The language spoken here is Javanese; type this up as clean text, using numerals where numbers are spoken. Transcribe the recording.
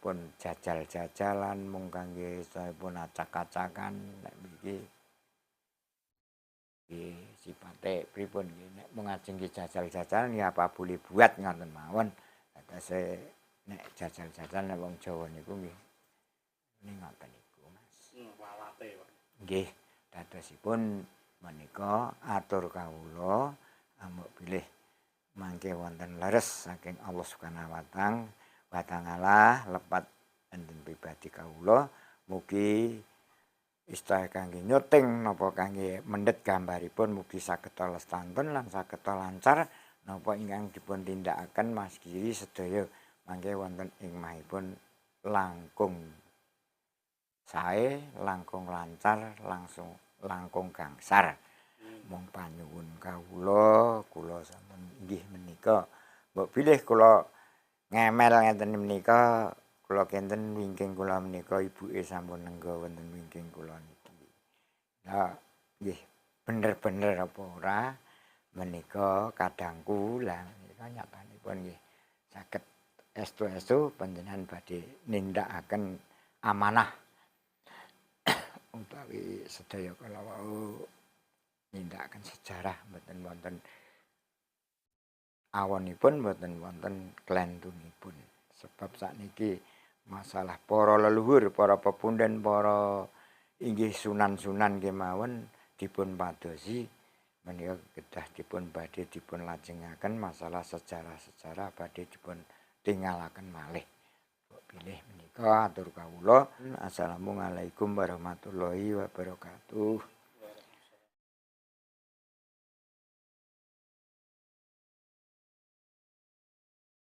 istilahipun jajal-jajalan, mung kangge istilahipun acak-acakan. Nek mriki nggih sipate pripun nggih, nek mung ajeng nggih jajal-jajalan ya apa boleh buat ngoten mawon. Dadose nek jajal-jajalan nek wong Jawa niku nggih ning ngoten niku, Mas. Walate, Pak. Nggih, dadosipun menika atur kawula amuk bilih mangke wonten leres saking Allah Subhanahu wa ta'ala lepat enten pribadi kawula, mugi istilah kangge nyuting napa kangge mendhet gambaripun mugi saged lestantun lan saged lancar napa ingkang dipun tindakaken Mas Giri sedaya mangke wonten ing mahipun langkung sae, langkung lancar, langsung langkung gangsar. Mung panyuwun kawula, kula sampun inggih menika mbok bilih kula ngemel ngeten menika, kula kinten wingking kula menika ibuke sampun nengga wonten wingking kula niki. Lah nggih bener-bener apa ora menika kadangku lah menika nyatanipun nggih saged estu-estu panjenengan badhe nindakaken amanah utawi sedaya kala wau nindakaken sejarah mboten wonten awonipun, mboten wonten klentunipun. Sebab sakniki masalah para leluhur, para pepunden, para inggih sunan-sunan kemawon dipun padosi menika kedah dipun badhe dipun lajengaken masalah sejarah-sejarah badhe dipun tinggalaken malih. Mbok bilih menika atur kawula. Assalamualaikum warahmatullahi wabarakatuh.